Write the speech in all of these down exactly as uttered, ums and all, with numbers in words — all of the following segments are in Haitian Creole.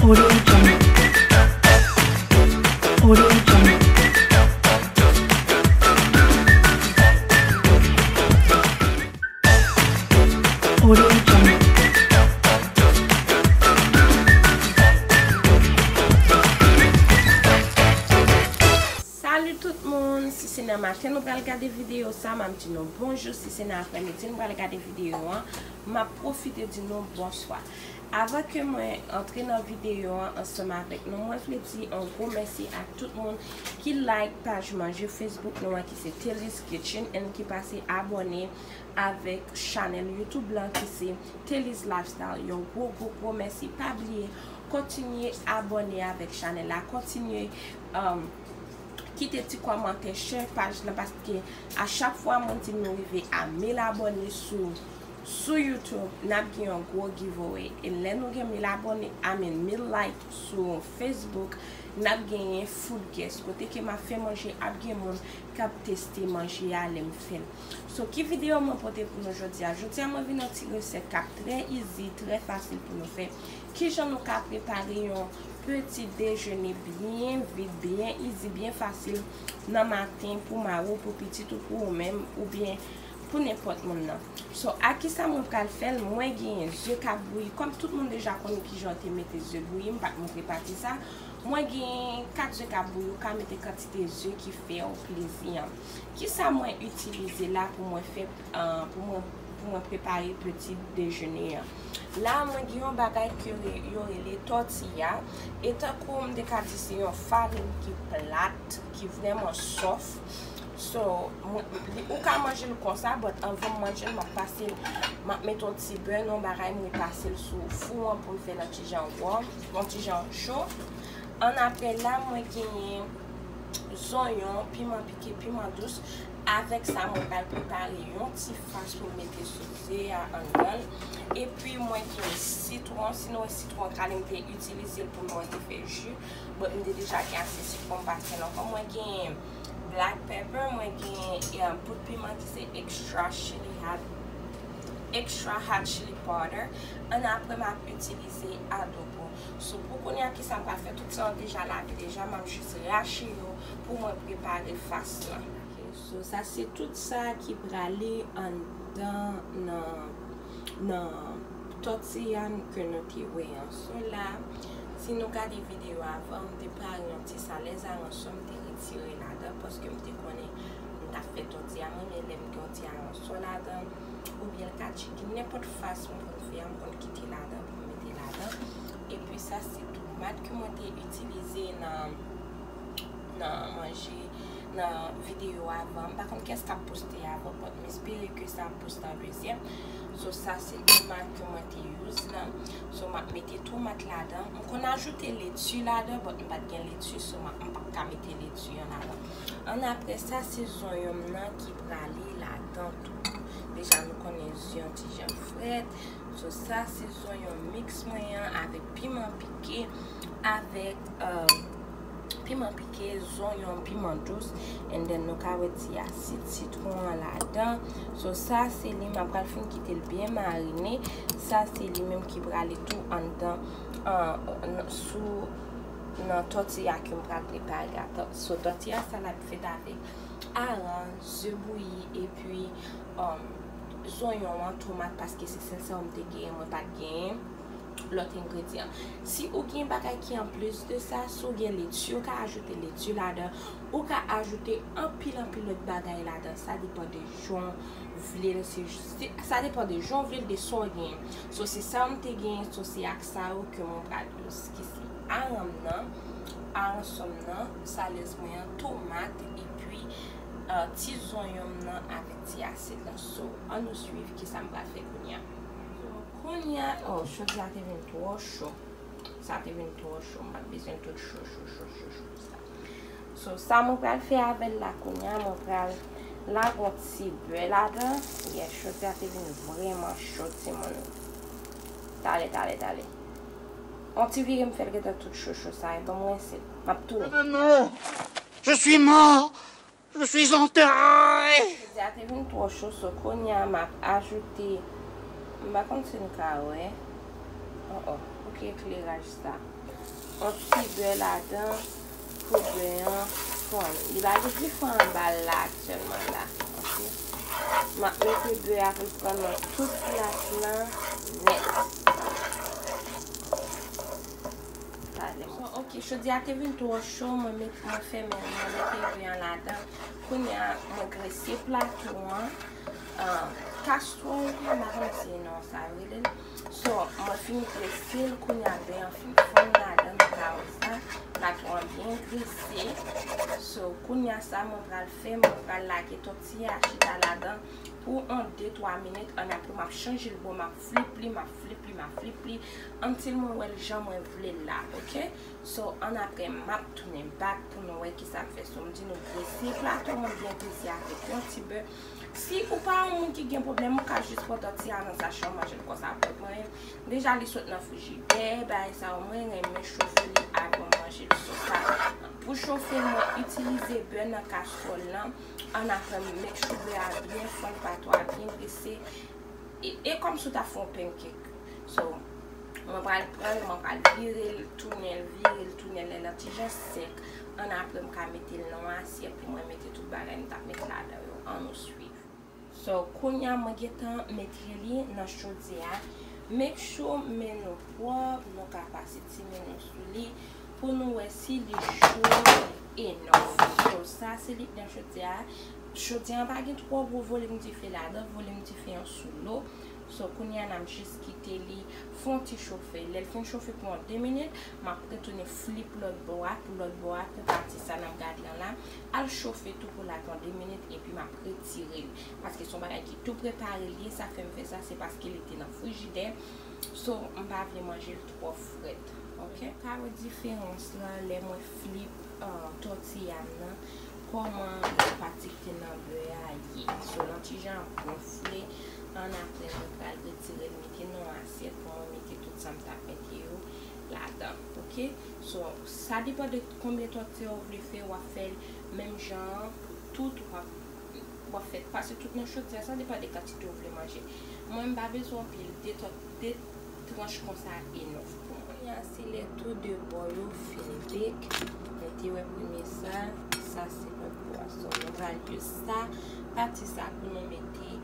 Audio Jungle. Audio Jungle. Audio Jungle. Salut tout moun, si se nan maten nou pral gade videyo sa, m ap di nou bonjou, si se nan aprèmidi nou pral gade videyo an, m ap pwofite di nou bonswa. Avan ke mwen antre nan videyo an ansanm avèk nou, mwen vle di yon gwo mèsi ak tout moun ki like paj manje Facebook nou an ki se Telly's Kitchen and ki pase abòne avèk chanèl YouTube lan ki se Telly's Lifestyle. Yon gwo, gwo, gwo mèsi. Pa bliye kontinye abòne avèk chanèl la, kontinye, um, kite ti kòmantè, share paj lan, paske a chak fwa mwen di nou rive a mil abòne sou, sou YouTube, n ap gen yon gwo giveaway. E lè nou gen mil abòne, I mean mil like sou Facebook, n ap genyen food guest, kote ke m ap fè manje, ap gen moun k ap teste manje a lè m fè l. So, ki videyo mwen pote pou nou jodi a? Jodi a, mwen vin yon ti resèt k ap trè easy, trè fasil pou nou fè. Kijan nou ka prepare yon peti dejene byen vit, byen easy, byen fasil nan maten pou mari w, pou pitit ou, pou ou menm, oubyen pou nenpòt moun nan. So, a kisa mwen pral fè l? Mwen genyen ze k ap bouyi. Kòm tout moun deja konnen kijan te mete ze bouyi, m pa t montre pati sa. Mwen genyen kat ze k ap bouyi, ou ka mete kantite ze ki fè w plezi an. Kisa mwen itilize la pou mwen fè, ah, pou mwen, pou mwen prepare peti dejene an? La, mwen gen yon bagay ke re-, yo rele tòtiya. E tankou m te ka di se yon farin ki plat, ki vrèman sòf. So, mwen, li, ou ka manje l konsa, but anvan m manje l, m ap pase l, m ap mete yon ti bè nan yon bagay, m repase l sou fou an pou m fè l yon ti jan wòm, yon ti jan cho. Annapre la, mwen genyen zonyon, piman pike, piman dous. Avèk sa, mwen pral prepare yon ti fas pou m mete sou ze a anndan l. Epi, mwen gen sitwon. Si nou wè sitwon kale, m te itilize l pou mwen te fè ji. But m te deja gen ase sitwon, m pa t fè l ankò. Mwen gen black pepper, mwen gen, eh, poud piman ki se extra chili hot, extra hot chili powder. Annapre, m ap itilize adobo. So, pou kounye a, kisa m pral fè? Tout sa yo deja lave deja, m ap jis rache yo pou mwen prepare fas lan. Ok, so, sa se tout sa ki prale anndan nan, nan tòtiya ke nou te wè an. So la, si nou gade videyo avan, m te pare yon ti salèz aransò, m te retire ladan, paske m te konnen m t ap fè tòtiya, m renmen lè m gen yon ti aransò ladan, oubyen l ka chicken, nenpòt fas m konn fè a, m konn kite ladan pou m mete ladan. Epi sa se tomat ke mwen te itilize nan, nan manje, nan videyo avan. M pa konn kiyès k ap poste avan, but m espere ke sa ap poste an dezyèm. So, sa se tomat ke mwen te use lan. So, m ap mete tomat ladan. M konn ajoute leti ladan, but m pa t gen leti, so m ap, m p ap ka mete leti an ladan. Annapre sa, se zonyon m nan ki prale ladan tou. Deja, nou konnen zonyon ti jan frèt. So, sa se zonyon mix mwen an avèk piman pike, avèk, euh, piman pike, zonyon, piman dous. And then nou ka wè ti asid sitwon an ladan. So, sa se li, m ap pral fin kite l byen marine. Sa se li menm ki prale tou anndan, euh, n-, sou, nan tòtiya ke m pral prepare a. Tò-, so, tòtiya sa l ap fèt avèk aranj, ze bouyi, epi, um, zonyon an, tomat, paske se sèl sa yo m te genyen, mwen pa t genyen lòt engredyan. Si ou gen bagay ki anplis de sa, si ou gen leti, ou ka ajoute leti ladan, ou ka ajoute anpil, anpil lòt bagay ladan. Sa depann de jan w vle l, se, se, sa depann de jan w vle l, de sa w genyen. So, se sa yo m te genyen, so, se ak sa yo ke mwen pral use, ki se aranj nan, aransò m nan, salèz mwen an, tomat, epi, euh, ti zonyon m nan avèk ti asid lan. So, ann nou swiv kisa m pral fè kounye a. So, kounye a, oh, chòdya te vin twò cho. Sa te vin twò cho. M pa t bezwen tout cho, cho, cho, cho, cho sa. So, sa mwen pral fè avè l la kounye a, mwen pral lage yon ti bè ladan. Yes, chòdya te vin vrèman cho, timoun. Talè, talè, talè. On ti vire m fè l gentan tout cho cho sa, e ban m rense l. M ap tounen. Non, non, non. Je suis mort. Je suis enterré. Chòdya te vin twò cho, so kounye a m ap ajoute, m pa konn si n ka wè. Oh, oh, pou ki ekleraj sa. yon ti bè ladan pou bè an fonn. Li pa gen dife anba l la aktyèlman la. Ok. M ap mete bè a pou l pran nan tout plat lan nèt. Gade mwen. So, ok, chodi a te vin twò cho, mwen met, mwen fèmen l, mwen mete bè an ladan. Kounye a, mwen grese plato an. Ah, kastwòl, m pa konn si se non sa yo rele l. So, mwen fin grese l, kounye a bè an fin fonn ladan, nou ka wè sa. Plato an byen grese. So, kounye a sa, mwen pral fè, mwen pral lage tòtiya chita ladan pou yon de twa minit. Annapre, m ap chanje l bò, m ap flip li, m ap flip li, m ap flip li, until mwen wè l jan mwen vle l la, ok? So, annapre, m ap tounen back pou nou wè kisa m fè. So, m di nou grese plato an byen grese avèk yon ti bè. Si ou pa yon moun ki gen pwoblèm, ou ka jis pran tòtiya nan sachè, w manje l konsa. But mwen, deja li sot nan frijidè, bagay sa yo, mwen renmen chofe li avan manje l. So sa, pou chofe l, mwen itilize bè nan kastwòl lan. Annapre, m make sure bè a byen fonn, plato a byen grese. E, e kòmsi w ta fè yon pancake. So, mwen pral pran l, mwen pral vire l, tounen l, vire l, tounen l, lè l ti jan sèk. Annapre, m ka mete l nan yon asyèt pou mwen mete tout bagay m t ap met ladan yo. Ann nou swiv. So, kounye a mwen gentan mete li nan chodyè a. Make sure men nou pwòp, nou ka pase ti men nou sou li pou nou wè si li cho enough. So, sa se li k nan chodyè a. Chodyè an pa gen twò gwo volim dife ladan, volim dife an sou lo. So, kounye a n ap jis kite li fè yon ti chofe. Lè l fin chofe pou yon de minit, m ap retounen flip lòt bò a, pou lòt bò a, pou pati sa n ap gade an la, al chofe tou pou l ak yon de minit, epi m ap retire l. Paske se yon bagay ki tou prepare l ye, sa fè m fè sa, se paske li te nan frijidè. So, m pa vle manje l twò frèt, ok? Ou ka wè diferans lan lè mwen flip, ah, tòtiya m nan, kòman lòt pati ki te nan bè a ye. So, l yon ti jan ap gonfle, annapre mwen pral retire l, mete nan yon asyèt pou mwen mete tout sa m t ap mete yo ladan, ok? So, sa depann de konbyen tòtiya ou vle fè, w ap fè l menm jan an pou tout, w ap, w ap fè pase tout nan chodyè, sa depann de kantite ou vle manje. Mwen, m pa bezwen anpil, de tò-, de tranch konsa enough pou mwen. Kounye a, se lè tou de bò yo fin bake. Nou te wè premye sa, sa se lòt bò a. So, nou pral use sa, pati sa pou nou mete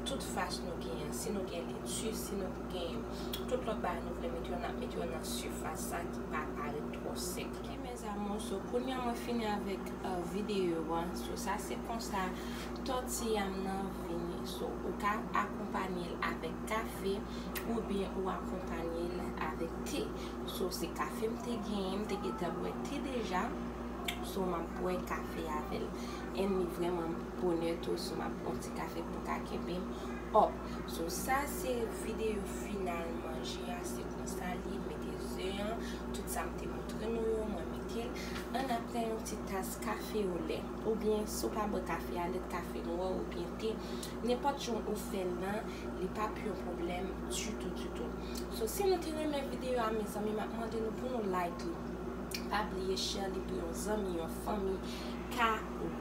tout fas nou genyen. Si nou gen leti, si nou gen tout lòt bagay nou vle mete yo, n ap mete yo nan sifas sa ki pa parèt twò sèk. Ok, mes amours, so, kounye a mwen fini avèk, euh, videyo a. So, sa se konsa tòtiya m nan vini. So, ou ka akonpanye l avèk kafe oubyen ou akonpanye l avèk te. So, se kafe m te genyen, m te gentan bwè te deja. So, m ap bwè kafe avè l. And li vrèman bonè tou, so m ap pran ti kafe pou ka kenbe m up. So, sa se videyo final manje a, se konsa li mete ze an, tout sa m te montre nou yo, mwen mete l. Annapre yon ti tas kafe olè, oubyen si w pa bwè kafe a, lèt kafe nwè oubyen te, nenpòt jan ou fè l lan, li p ap yon pwoblèm ditou, ditou. So, si nou te renmen videyo a, mezanmi, m ap mande nou pou nou like li. Pa bliye share li pou yon zanmi, yon fanmi ka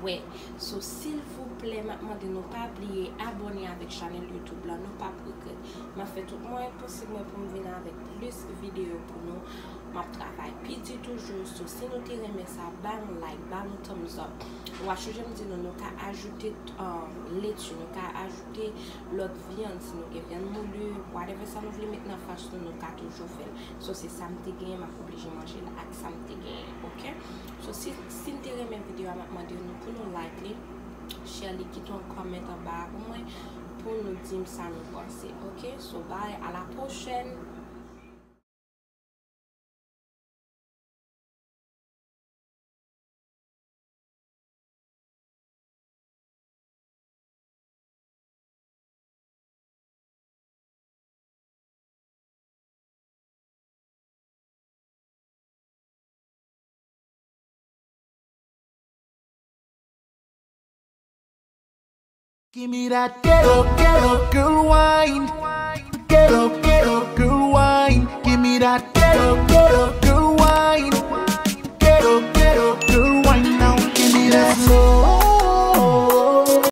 wè. So, silvouplè, m ap mande nou pa bliye abòne avèk chanèl YouTube la, nou p ap regrèt. M ap fè tout mwayen posib mwen pou m vin avèk plis videyo pou nou. M ap travay pi di toujou. So, si nou te renmen sa, ba nou like, ba nou thumbs up. W a chonje m di nou, nou ka ajoute, um, leti, nou ka ajoute lòt vyann, si nou gen vyann mouli, whatever sa nou vle met nan fas nou, nou ka toujou fè l. So, se sa m te genyen, m ap oblije manje l ak sa m te genyen, ok? So, si, si n te renmen videyo a, m ap mande nou pou nou like li, share li, kite yon comment anba a pou mwen, pou nou di m sa nou panse, ok? So, bye, à la prochaine! Give me that ghetto, ghetto girl wine. Ghetto